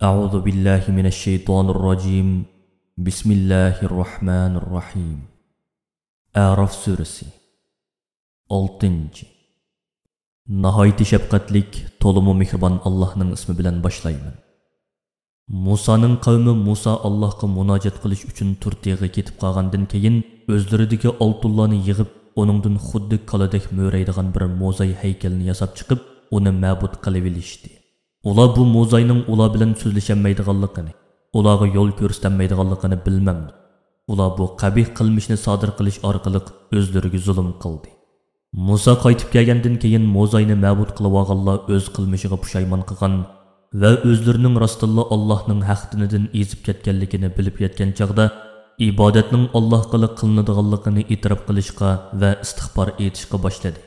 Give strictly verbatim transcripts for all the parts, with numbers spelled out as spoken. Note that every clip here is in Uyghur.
أعوذ بالله من الشيطان الرجيم. بسم الله الرحمن الرحيم. ئەراف سۈرىسى. ئالتىنچى. ناھايىتى شەپقەتلىك، تولىمۇ مېھرىبان ئاللاھنىڭ ئىسمى بىلەن باشلايمەن. مۇسانىڭ قەۋمى مۇسا ئاللاھقا مۇناجات قىلىش ئۈچۈن تۇر تېغىغا كېتىپ قالغاندىن كېيىن، ئۆزلىرىدىكى ئالتۇنلارنى يىغىپ، ئۇنىڭدىن خۇددى كالىدەك مۆرەيدىغان بىر موزاي ھەيكەلنى ياساپ چىقىپ، ئۇنى مەبۇد قىلىۋېلىشتى. ئۇلار بۇ موزاينىڭ ئۇلار بىلەن سۆزلىشەلمەيدىغانلىقىنى، ئۇلارغا يول كۆرسىتەلمەيدىغانلىقىنى بىلمەمدۇ؟ ئۇلار بۇ قەبىھ قىلمىشنى سادىر قىلىش ئارقىلىق ئۆزلىرىگە زۇلۇم قىلدى. مۇسا قايتىپ كەلگەندىن كېيىن، موزاينى مەبۇد قىلىۋالغانلار ئۆز قىلمىشىغا پۇشايمان قىلغان ۋە ئۆزلىرىنىڭ راستتىنلا ئاللاھنىڭ ھەق دىنىدىن ئېزىپ كەتكەنلىكىنى بىلىپ يەتكەن چاغدا، ئىبادەتنىڭ ئاللاھقىلا قىلىنىدىغانلىقىنى ئېتىراپ قىلىشقا ۋە ئىستىغپار ئېيتىشقا باشلىدى.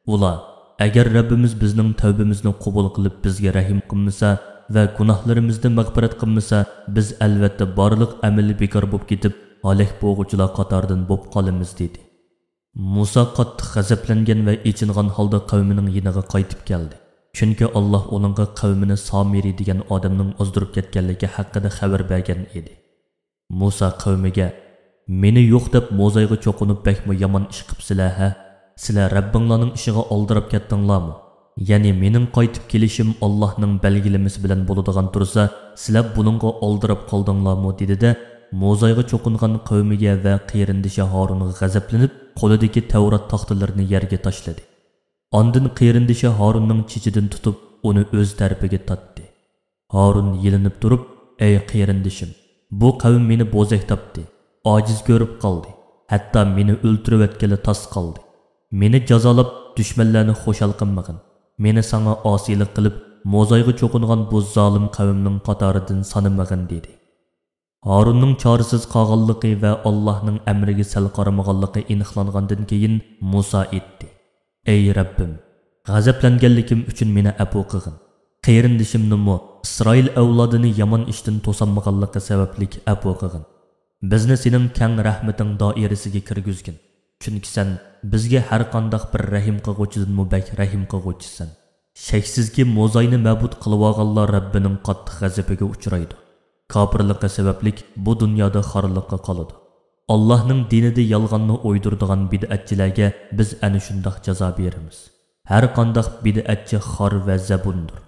ئۇلار، ئەگەر رەببىمىز بىزنىڭ تەۋبىمىزنى قوبۇل قىلىپ، بىزگە رەھىم قىلمىسا ۋە گۇناھلىرىمىزنى مەغپىرەت قىلمىسا، بىز ئەلۋەتتە بارلىق ئەمىلى بىكار بولۇپ كېتىپ، ھالاك بولغۇچىلار قاتارىدىن بولۇپ قالىمىز، دېدى. مۇسا قاتتىق غەزەپلەنگەن ۋە ئېچىنغان ھالدا قەۋمىنىڭ يېنىغا قايتىپ كەلدى. چۈنكى ئاللاھ ئۇنىڭغا قەۋمىنى سامىرى دېگەن ئادەمنىڭ ئازدۇرۇپ كەتكەنلىكى ھەققىدە خەۋەر بەرگەن ئىدى. مۇسا قەۋمىگە، مېنى يوق دەپ موزايغا چوقۇنۇپ بەكمۇ يامان ئىش قىپسىلە ھە؟ سىلەر رەببىڭلارنىڭ ئىشىغا ئالدىراپ كەتتىڭلارمۇ؟ يەنى مېنىڭ قايتىپ كېلىشىم ئاللاھنىڭ بەلگىلىمىسى بىلەن بولىدىغان تۇرسا، سىلەر بۇنىڭغا ئالدىراپ قالدىڭلارمۇ؟ دېدى-دە، موزايغا چوقۇنغان قەۋمىگە ۋە قېرىندىشى ھارۇنغا غەزەپلىنىپ، قولىدىكى تەۋرات تاختىلىرىنى يەرگە تاشلىدى. ئاندىن قېرىندىشى ھارۇننىڭ چېچىدىن تۇتۇپ، ئۇنى ئۆز تەرىپىگە تارتتى. ھارۇن يېلىنىپ تۇرۇپ، ئەي قېرىندىشىم، بۇ قەۋم مېنى بوزەك تاپتى، ئاجىز كۆرۈپ قالدى، ھەتتا مېنى ئۆلتۈرۈۋەتكىلى تاس قالدى. مېنى جازالاپ، دۈشمەنلەرنى خۇشال قىلمىغىن. مېنى ساڭا ئاسىيلىق قىلىپ، موزايغا چوقۇنغان بۇ زالىم قەۋمنىڭ قاتارىدىن سانىمىغىن، دېدى. ھارۇننىڭ چارىسىز قالغانلىقى ۋە ئاللاھنىڭ ئەمرىگە سەل قارىمىغانلىقى ئېنىقلانغاندىن كېيىن، مۇسا ئېيتتى، ئەي رەببىم، غەزەپلەنگەنلىكىم ئۈچۈن مېنى ئەپۇ قىلغىن. قېرىندىشىمنىمۇ ئىسرائىل ئەۋلادىنى يامان ئىشتىن توسالمىغانلىقى سەۋەبلىك ئەپۇ قىلغىن. بىزنى سېنىڭ كەڭ رەھمىتىڭ دائىرىسىگە كىرگۈزگىن. چۈنكى سەن بىزگە ھەرقانداق بىر رەھىم قىلغۇچىدىنمۇ بەك رەھىم قىلغۇچىسەن. شەكسىزكى، موزاينى مەبۇد قىلىۋالغانلار رەببىنىڭ قاتتىق غەزىپىگە ئۇچرايدۇ. كاپىرلىقى سەۋەبلىك بۇ دۇنيادا خارلىققا قالىدۇ. ئاللاھنىڭ دىنىدا يالغاننى ئويدۇرىدىغان بىدئەتچىلەرگە بىز ئەنە شۇنداق جازا بېرىمىز. ھەرقانداق بىدئەتچى خار ۋە زەبۇندۇر.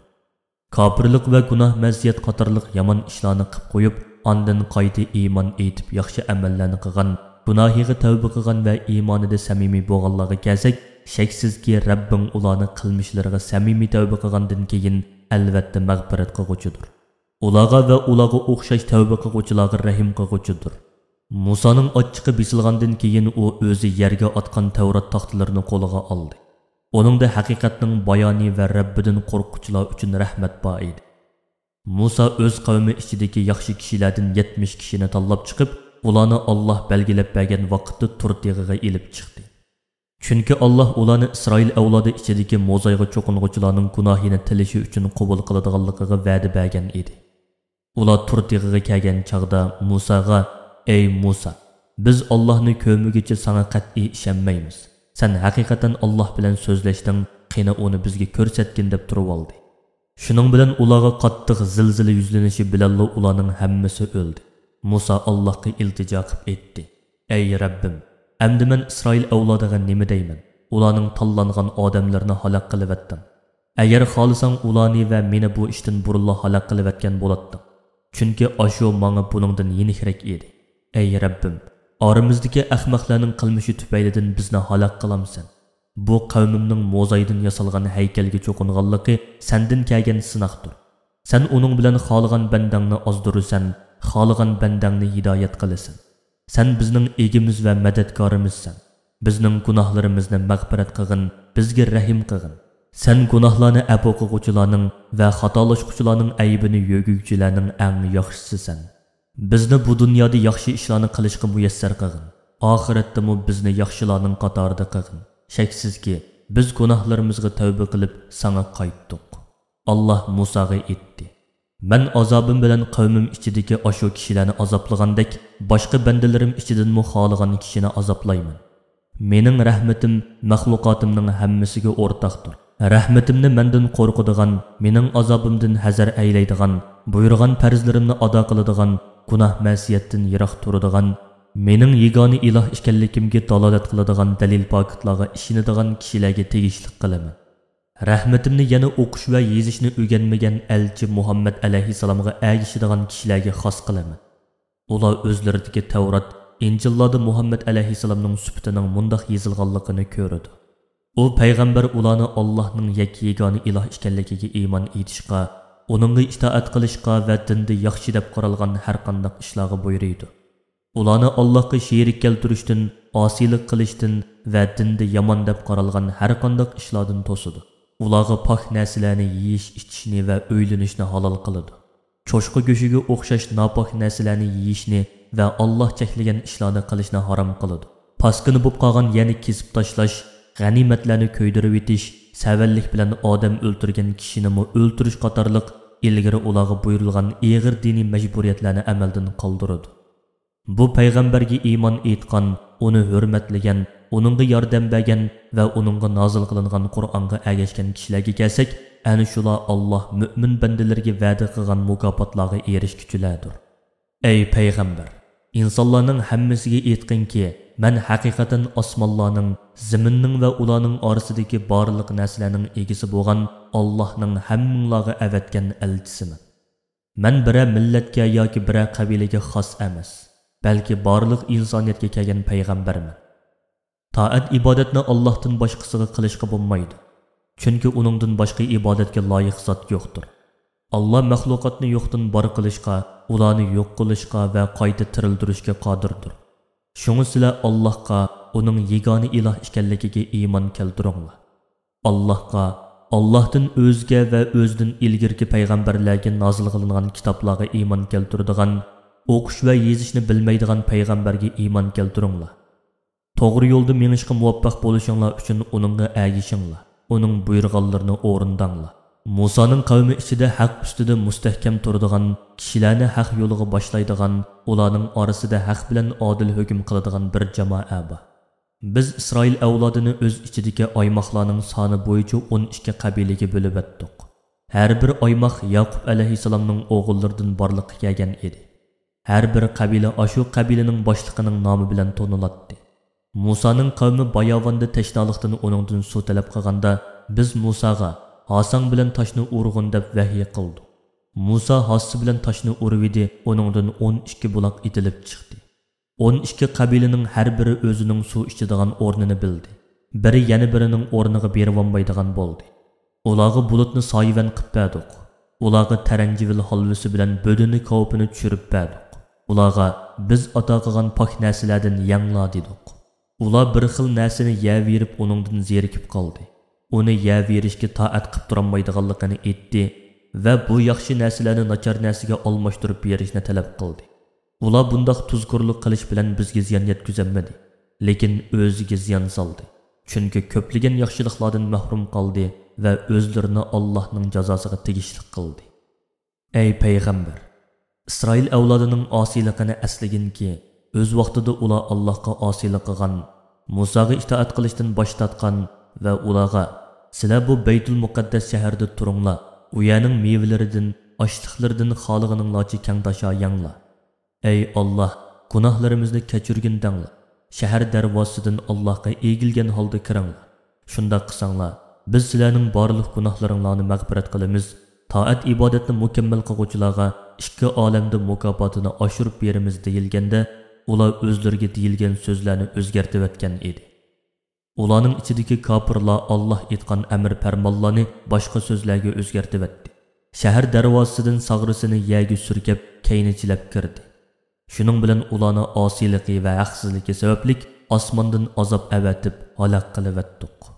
كاپىرلىق ۋە گۇناھ، مەزىيەت قاتارلىق يامان ئىشلارنى قىپ قويۇپ، ئاندىن قايتا ئىمان ئېيتىپ، ياخشى ئەمەللەرنى قىلغان، گۇناھىغا تەۋبە قىلغان ۋە ئىمانىدا سەمىمىي بولغانلارغا كەلسەك، شەكسىزكى، رەببىڭ ئۇلارنى قىلمىشلىرىغا سەمىمىي تەۋبە قىلغاندىن كېيىن، ئەلۋەتتە مەغپىرەت قىلغۇچىدۇر. ئۇلارغا ۋە ئۇلارغا ئوخشاش تەۋبە قىلغۇچىلارغا رەھىم قىلغۇچىدۇر. مۇسانىڭ ئاچچىقى بېسىلغاندىن كېيىن، ئۇ ئۆزى يەرگە ئاتقان تەۋرات تاختىلىرىنى قولىغا ئالدى. ئۇنىڭدا ھەقىقەتنىڭ بايانى ۋە رەببىدىن قورققۇچىلار ئۈچۈن رەھمەت بار ئىدى. مۇسا ئۆز قەۋمى ئىچىدىكى ياخشى كىشىلەردىن يەتمىش كىشىنى تاللاپ چىقىپ، ئۇلارنى ئاللاھ بەلگىلەپ بەرگەن ۋاقىتتا تۇر تېغىغا ئېلىپ چىقتى. چۈنكى ئاللاھ ئۇلارنى ئىسرائىل ئەۋلادى ئىچىدىكى موزايغا چوقۇنغۇچىلارنىڭ گۇناھىنى تىلىشى ئۈچۈن قوبۇل قىلىدىغانلىقىغا ۋەدە بەرگەن ئىدى. ئۇلار تۇر تېغىغا كەلگەن چاغدا مۇساغا، ئەي مۇسا، بىز ئاللاھنى كۆرمىگۈچە ساڭا قەتئىي ئىشەنمەيمىز. سەن ھەقىقەتەن ئاللاھ بىلەن سۆزلەشتىڭ، قېنى ئۇنى بىزگە كۆرسەتكىن، دەپ تۇرۇۋالدى. شۇنىڭ بىلەن ئۇلارغا قاتتىق زىلزىلە يۈزلىنىشى بىلەنلا ئۇلارنىڭ ھەممىسى ئۆلدى. مۇسا ئاللاھقا ئىلتىجا قىپ ئېيتتى، ئەي رەببىم، ئەمدى مەن ئىسرائىل ئەۋلادىغا نېمە دەيمەن؟ ئۇلارنىڭ تاللانغان ئادەملىرىنى ھالاك قىلىۋەتتىڭ. ئەگەر خالىساڭ ئۇلارنى ۋە مېنى بۇ ئىشتىن بۇرۇنلا ھالاك قىلىۋەتكەن بولاتتىڭ. چۈنكى ئاشۇ ماڭا بۇنىڭدىن يېنىكرەك ئىدى. ئەي رەببىم، ئارىمىزدىكى ئەخمەقلەرنىڭ قىلمىشى تۈپەيلىدىن بىزنى ھالاك قىلامسەن؟ بۇ قەۋمىمنىڭ موزايدىن ياسالغان ھەيكەلگە چوقۇنغانلىقى سەندىن كەلگەن سىناقتۇر. سەن ئۇنىڭ بىلەن خالىغان بەندەڭنى ئازدۇرىسەن، خالىغان بەندەڭنى ھىدايەت قىلىسەن. سەن بىزنىڭ ئىگىمىز ۋە مەدەتكارىمىزسەن. بىزنىڭ گۇناھلىرىمىزنى مەغپىرەت قىلغىن، بىزگە رەھىم قىلغىن. سەن گۇناھلارنى ئەپۇ قىلغۇچىلارنىڭ ۋە خاتالاشقۇچىلارنىڭ ئەيىبىنى يۆگىگۈچىلەرنىڭ ئەڭ ياخشىسىسەن. بىزنى بۇ دۇنيادا ياخشى ئىشلارنى قىلىشقا مۇيەسسەر قىلغىن. ئاخىرەتتىمۇ بىزنى ياخشىلارنىڭ قاتارىدا قىلغىن. شەكسىزكى، بىز گۇناھلىرىمىزغا تەۋبە قىلىپ، ساڭا قايتتۇق. ئاللاھ مۇساغا ئېيتتى، مەن ئازابىم بىلەن قەۋمىم ئىچىدىكى ئاشۇ كىشىلەرنى ئازابلىغاندەك، باشقا بەندىلىرىم ئىچىدىنمۇ خالىغان كىشىنى ئازابلايمەن. مېنىڭ رەھمىتىم مەخلۇقاتىمنىڭ ھەممىسىگە ئورتاقتۇر. رەھمىتىمنى مەندىن قورقىدىغان، مېنىڭ ئازابىمدىن ھەزەر ئەيلەيدىغان، بۇيرۇغان پەرزلىرىمنى ئادا قىلىدىغان، گۇناھ-مەسىيەتتىن يىراق تۇرىدىغان، مېنىڭ يېگانە ئىلاھ ئىكەنلىكىمگە دالالەت قىلىدىغان دەلىل-پاكىتلارغا ئىشىنىدىغان كىشىلەرگە تېگىشلىك قىلىمەن. رەھمىتىمنى يەنە ئوقۇش ۋە يېزىشنى ئۆگەنمىگەن ئەلچى مۇھەممەد ئەلەيھىسسالامغا ئەگىشىدىغان كىشىلەرگە خاس قىلىمەن. ئۇلار ئۆزلىرىدىكى تەۋرات، ئىنجىللاردا مۇھەممەد ئەلەيھىسسالامنىڭ سۈپىتىنىڭ مۇنداق يېزىلغانلىقىنى كۆرىدۇ. ئۇ پەيغەمبەر ئۇلارنى ئاللاھنىڭ يەككە يېگانە ئىلاھ ئىكەنلىكىگە ئىمان ئېيتىشقا، ئۇنىڭغا ئىتائەت قىلىشقا ۋە دىندا ياخشى دەپ قارالغان ھەرقانداق ئىشلارغا بۇيرۇيدۇ. ئۇلارنى ئاللاھقا شېرىك كەلتۈرۈشتىن، ئاسىيلىق قىلىشتىن ۋە دىندا يامان دەپ قارالغان ھەرقانداق ئىشلاردىن توسىدۇ. ئۇلارغا پاك نەرسىلەرنى يېيىش، ئىچىشنى ۋە ئۆيلىنىشنى ھالال قىلىدۇ. چوشقا گۆشىگە ئوخشاش ناپاك نەرسىلەرنى يېيىشنى ۋە ئاللاھ چەكلىگەن ئىشلارنى قىلىشنى ھارام قىلىدۇ. پاسكىنا بولۇپ قالغان يەرنى كېسىپ تاشلاش، غەنىيمەتلەرنى كۆيدۈرۈۋېتىش، سەۋەنلىك بىلەن ئادەم ئۆلتۈرگەن كىشىنىمۇ ئۆلتۈرۈش قاتارلىق ئىلگىرى ئۇلارغا بۇيرۇلغان ئېغىر دىنىي مەجبۇرىيەتلەرنى ئەمەلدىن قالدۇرىدۇ. بۇ پەيغەمبەرگە ئىمان ئېيتقان، ئۇنى ھۆرمەتلىگەن، ئۇنىڭغا ياردەم بەرگەن ۋە ئۇنىڭغا نازىل قىلىنغان قۇرئانغا ئەگەشكەن كىشىلەرگە كەلسەك، ئەنە شۇلار ئاللاھ مۆمىن بەندىلىرىگە ۋەدە قىلغان مۇكاپاتلارغا ئېرىشكۈچىلەردۇر. ئەي پەيغەمبەر، ئىنسانلارنىڭ ھەممىسىگە ئېيتقىنكى، مەن ھەقىقەتەن ئاسمانلارنىڭ، زېمىننىڭ ۋە ئۇلارنىڭ ئارىسىدىكى بارلىق نەرسىلەرنىڭ ئىگىسى بولغان ئاللاھنىڭ ھەممىڭلارغا ئەۋەتكەن ئەلچىسىمەن. مەن بىرەر مىللەتكە ياكى بىرەر قەبىلىگە خاس ئەمەس، بەلكى بارلىق ئىنسانىيەتكە كەلگەن پەيغەمبەرمەن. تائەت-ئىبادەتنى ئاللاھتىن باشقىسىغا قىلىشقا بولمايدۇ، چۈنكى ئۇنىڭدىن باشقا ئىبادەتكە لايىق زات يوقتۇر. ئاللاھ مەخلۇقاتنى يوقتىن بار قىلىشقا، ئۇلارنى يوق قىلىشقا ۋە قايتا تىرىلدۈرۈشكە قادىردۇر. شۇڭا سىلەر ئاللاھقا، ئۇنىڭ يېگانە ئىلاھ ئىكەنلىكىگە ئىمان كەلتۈرۈڭلار. ئاللاھقا، ئاللاھتىن ئۆزگە ۋە ئۆزىدىن ئىلگىرىكى پەيغەمبەرلەرگە نازىل قىلىنغان كىتابلارغا ئىمان كەلتۈرىدىغان، ئوقۇش ۋە يېزىشنى بىلمەيدىغان پەيغەمبەرگە ئىمان كەلتۈرۈڭلار. توغرا يولدا مېڭىشقا مۇۋەپپەق بولۇشۇڭلار ئۈچۈن ئۇنىڭغا ئەگىشىڭلار، ئۇنىڭ بۇيرۇغانلىرىنى ئورۇنداڭلار. مۇسانىڭ قەۋمى ئىچىدە ھەق ئۈستىدە مۇستەھكەم تۇرىدىغان، كىشىلەرنى ھەق يولىغا باشلايدىغان، ئۇلارنىڭ ئارىسىدا ھەق بىلەن ئادىل ھۆكۈم قىلىدىغان بىر جامائە بار. بىز ئىسرائىل ئەۋلادىنى ئۆز ئىچىدىكى ئايماقلارنىڭ سانى بويىچە ئون ئىككى قەبىلىگە بۆلۈۋەتتۇق. ھەر بىر ئايماق ياقۇپ ئەلەيھىسسالامنىڭ ئوغۇللىرىدىن بارلىققا كەلگەن ئىدى. ھەر بىر قەبىلە ئاشۇ قەبىلىنىڭ باشلىقىنىڭ نامى بىلەن تونۇلاتتى. مۇسانىڭ قەۋمى باياۋاندا تەشنالىقتىن ئۇنىڭدىن سۇ تەلەپ قىلغاندا، بىز مۇساغا، «ھاساڭ بىلەن تاشنى ئۇرغىن» دەپ ۋەھىي قىلدۇق. مۇسا ھاسىسى بىلەن تاشنى ئۇرۇۋىدى، ئۇنىڭدىن ئون ئىككى بۇلاق ئېتىلىپ چىقتى. ئون ئىككى قەبىلىنىڭ ھەر بىرى ئۆزىنىڭ سۇ ئىچىدىغان ئورنىنى بىلدى. بىرى يەنە بىرىنىڭ ئورنىغا بېرىۋالمايدىغان بولدى. ئۇلارغا بۇلۇتنى سايىۋەن قىپ بەردۇق. ئۇلارغا تەرەنجىۋىل ھالۋىسى بىلەن بۆدۈنە كاۋىپىنى چۈشۈرۈپ بەردۇق. ئۇلارغا، «بىز ئاتا قىلغان پاك نەرسىلەردىن يەڭلا» دېدۇق. ئۇلار بىر خىل نەرسىنى يەۋېرىپ ئۇنىڭدىن زېرىكىپ قالدى. ئۇنى يەۋېرىشكە تائەت قىپ تۇرالمايدىغانلىقىنى ئېيتتى ۋە بۇ ياخشى نەرسىلەرنى ناچار نەرسىگە ئالماشتۇرۇپ بېرىشنى تەلەپ قىلدى. ئۇلار بۇنداق تۇزكورلۇق قىلىش بىلەن بىزگە زىيان يەتكۈزەلمىدى، لېكىن ئۆزىگە زىيان سالدى. چۈنكى كۆپلىگەن ياخشىلىقلاردىن مەھرۇم قالدى ۋە ئۆزلىرىنى ئاللاھنىڭ جازاسىغا تېگىشلىك قىلدى. ئەي پەيغەمبەر! ئىسرائىل ئەۋلادىنىڭ ئاسىيلىقىنى ئەسلىگىنكى، ئۆز ۋاقتىدا ئۇلار ئاللاھقا ئاسىيلىق قىلغان، مۇساغا ئىتائەت قىلىشتىن باش تارتقان ۋە ئۇلارغا، «سىلەر بۇ بەيتۇل مۇقەددەس شەھەردە تۇرۇڭلار، ئۇ يەرنىڭ مېۋىلىرىدىن، ئاشلىقلىرىدىن خالىغىنىڭلارچە كەڭتاشا يەڭلار. ئەي ئاللاھ، گۇناھلىرىمىزنى كەچۈرگىن» دەڭلار. شەھەر دەرۋازىسىدىن ئاللاھقا ئېگىلگەن ھالدا كىرىڭلار. شۇنداق قىلساڭلار، بىز سىلەرنىڭ بارلىق گۇناھلىرىڭلارنى مەغپىرەت قىلىمىز. تائەت-ئىبادەتنى مۇكەممەل قىلغۇچىلارغا ئىككى ئالەمدە مۇكاپاتىنى ئاشۇرۇپ بېرىمىز دېيىلگەندە، ئۇلار ئۆزلىرىگە دېيىلگەن سۆزلەرنى ئۆزگەرتىۋەتكەن ئىدى. ئۇلارنىڭ ئىچىدىكى كاپىرلار ئاللاھ ئېيتقان ئەمىر-پەرمانلارنى باشقا سۆزلەرگە ئۆزگەرتىۋەتتى. شەھەر دەرۋازىسىدىن ساغرىسىنى يەرگە سۈركەپ، كەينىچىلەپ كىردى. شۇنىڭ بىلەن ئۇلارنى ئاسىيلىقى ۋە ھەقسىزلىكى سەۋەبلىك ئاسماندىن ئازاب ئەۋەتىپ ھالاك قىلىۋەتتۇق.